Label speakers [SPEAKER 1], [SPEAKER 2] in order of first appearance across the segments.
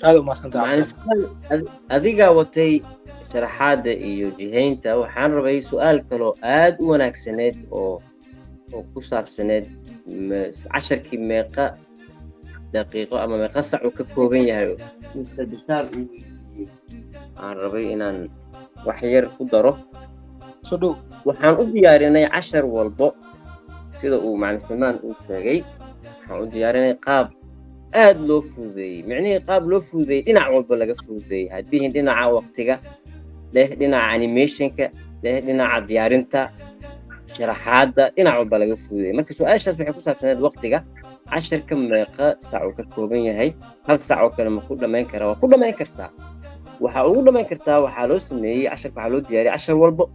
[SPEAKER 1] Aad u mahadsantahay.
[SPEAKER 2] Adigaa watay sharaxaadda iyo jihaynta. Waxaan rabay su-aal kaloo aad u wanaagsaneed oo ku saabsaneed casharkii meeqa daqiiqo ama meeqa sac uu ka kooban yahay. Mr. Bishaar uu weydiiyey aan rabay inaan wax yar ku daro.
[SPEAKER 1] Soo dhow.
[SPEAKER 2] Waxaan u diyaarinay cashar walbo sida uu Macalin Salmaan uu sheegay. Waxaan u diyaarinay qaab aad loo fududeeyey, micnihii qaab loo fududeeyey, dhinac walba laga fududeeyey, haddii dhinaca waqtiga leh, dhinaca animationka leh, dhinaca diyaarinta sharaxaadda, dhinac walba laga fududeeyey. Marka su-aashaas waxay ku saabsaneed waqtiga casharka, meeqa sac uu ka kooban yahay, hal sac oo kale ma ku dhammayn karaa? Waa ku dhammayn kartaa. Waxaa ugu dhammayn kartaa, waxaa loo sameeyey casharka, waxaa loo diyaariyey cashar walbo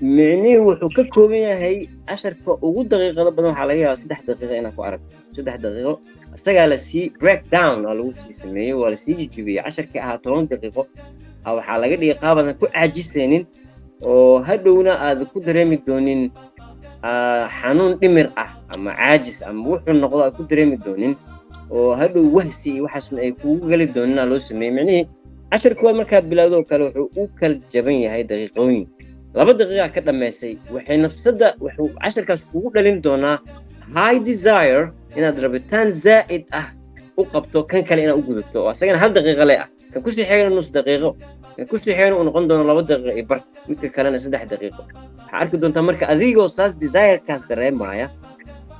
[SPEAKER 2] micnihii wuxuu ka kooban yahay. Casharka ugu daqiiqada badan waxaa laga yaabaa 3 daqiiqo inaad ku aragto. 3 daqiiqo isagaa lasii break down aa lagu sii sameeyey, waa lasii jijibiyey. Casharkii ahaa 10 daqiiqo waxaa laga dhigay qaab aadan ku caajisaynin oo hadhowna aad ku dareemi doonin xanuun dhimir ah ama caajis ama wuxuu noqdo aad ku dareemi doonin, oo hadhow wahsi iyo waxaasna ay kugu geli doonin aa loo sameeyey. Micnihii cashar koowaad markaa bilowdo oo kale wuxuu u kala jaban yahay daqiiqooyin. 2 daqiiqa ka dhammaysay. Waxay nafsadda wuxuu casharkaas kugu dhalin doonaa high desire, inaad rabitaan zaa'id ah u qabto kan kale inaad u gudubto, oo asagana hal daqiiqo le ah, kan kusii xigana nus daqiiqo, kan kusii xigana uu noqon doono 2 daqiiqo iyo bar, midka kalena 3 daqiiqo. Waxaa arki doontaa marka adigoo saas desirekaas dareemaya,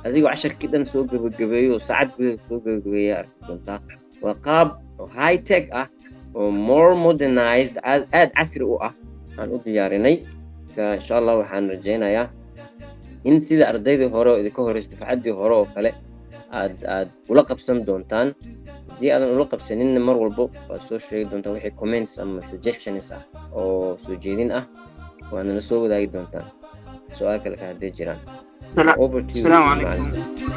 [SPEAKER 2] adigoo casharkii dhan soo gebagabeeyo oo saacad gudaheed soo gebagabeeya arki doontaa. Waa qaab oo high tech ah oo more modernized, aad aad casri u ah aan u diyaarinay. Marka insha Allah waxaan rajaynayaa in sida ardaydii hore oo idinka horeysa, dufcaddii hore oo kale, aad ula qabsan doontaan. Haddii aadan ula qabsaninna, mar walbo waad soo sheegi doontaan wixii comments ama suggestions ah oo soo jeedin ah, waana la soo wadaagi doontaan. Su-aal kale ka hadday jiraan. Over to you.
[SPEAKER 3] Asalaamu calaykum.